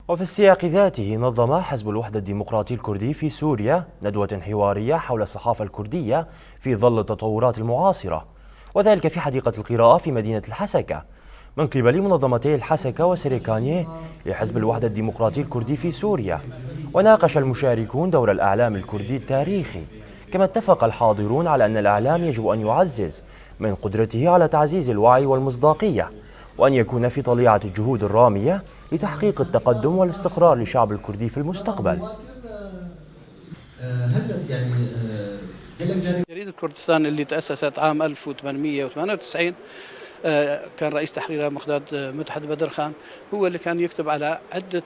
وفي السياق ذاته، نظم حزب الوحدة الديمقراطي الكردي في سوريا ندوة حوارية حول الصحافة الكردية في ظل التطورات المعاصرة، وذلك في حديقة القراءة في مدينة الحسكة من قبل منظمتي الحسكة وسريكانيه لحزب الوحدة الديمقراطي الكردي في سوريا. وناقش المشاركون دور الإعلام الكردي التاريخي، كما اتفق الحاضرون على أن الإعلام يجب أن يعزز من قدرته على تعزيز الوعي والمصداقية، وأن يكون في طليعة الجهود الرامية لتحقيق التقدم والاستقرار للشعب الكردي في المستقبل. جريدة كردستان اللي تأسست عام 1898، كان رئيس تحريرها مقداد مدحت بدر خان، هو اللي كان يكتب على عدة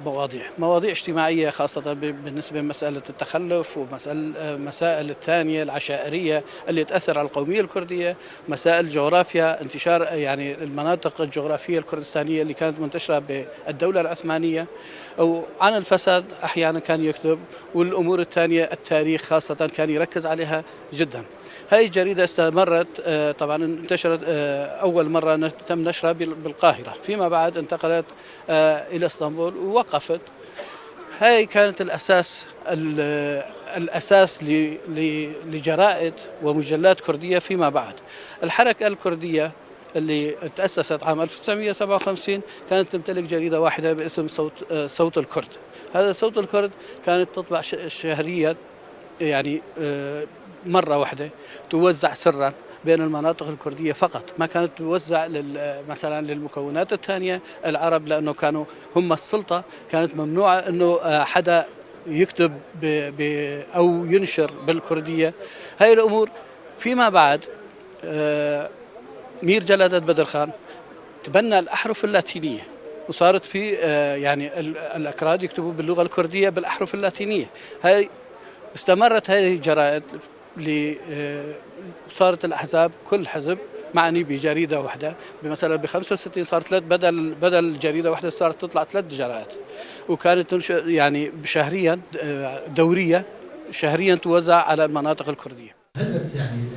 مواضيع، مواضيع اجتماعية، خاصة بالنسبة لمسألة التخلف ومسألة مسائل الثانية العشائرية اللي تأثر على القومية الكردية، مسائل جغرافيا، انتشار يعني المناطق الجغرافية الكردستانية اللي كانت منتشرة بالدولة العثمانية، أو عن الفساد أحيانا كان يكتب، والأمور الثانية التاريخ خاصة كان يركز عليها جدا. هاي الجريدة استمرت، طبعا انتشرت، أول مرة تم نشرها بالقاهرة، فيما بعد انتقلت إلى اسطنبول ووقفت. هاي كانت الأساس لجرائد ومجلات كردية فيما بعد. الحركة الكردية اللي تأسست عام 1957 كانت تمتلك جريدة واحدة باسم صوت الكرد. هذا صوت الكرد كانت تطبع شهريا، يعني مرة واحدة، توزع سرا بين المناطق الكردية فقط، ما كانت توزع مثلا للمكونات الثانية العرب، لأنه كانوا هم السلطة، كانت ممنوعة أنه حدا يكتب ب ب أو ينشر بالكردية. هاي الأمور فيما بعد مير جلادت بدرخان تبنى الأحرف اللاتينية، وصارت في يعني الأكراد يكتبوا باللغة الكردية بالأحرف اللاتينية. هاي استمرت هذه الجرائد، صارت الأحزاب كل حزب معني بجريدة واحدة. مثلا ب 65 صارت ثلاث، بدل جريدة واحدة صارت تطلع ثلاث جرائد، وكانت تنشر يعني شهريا، دورية شهريا توزع على المناطق الكردية. هل يعني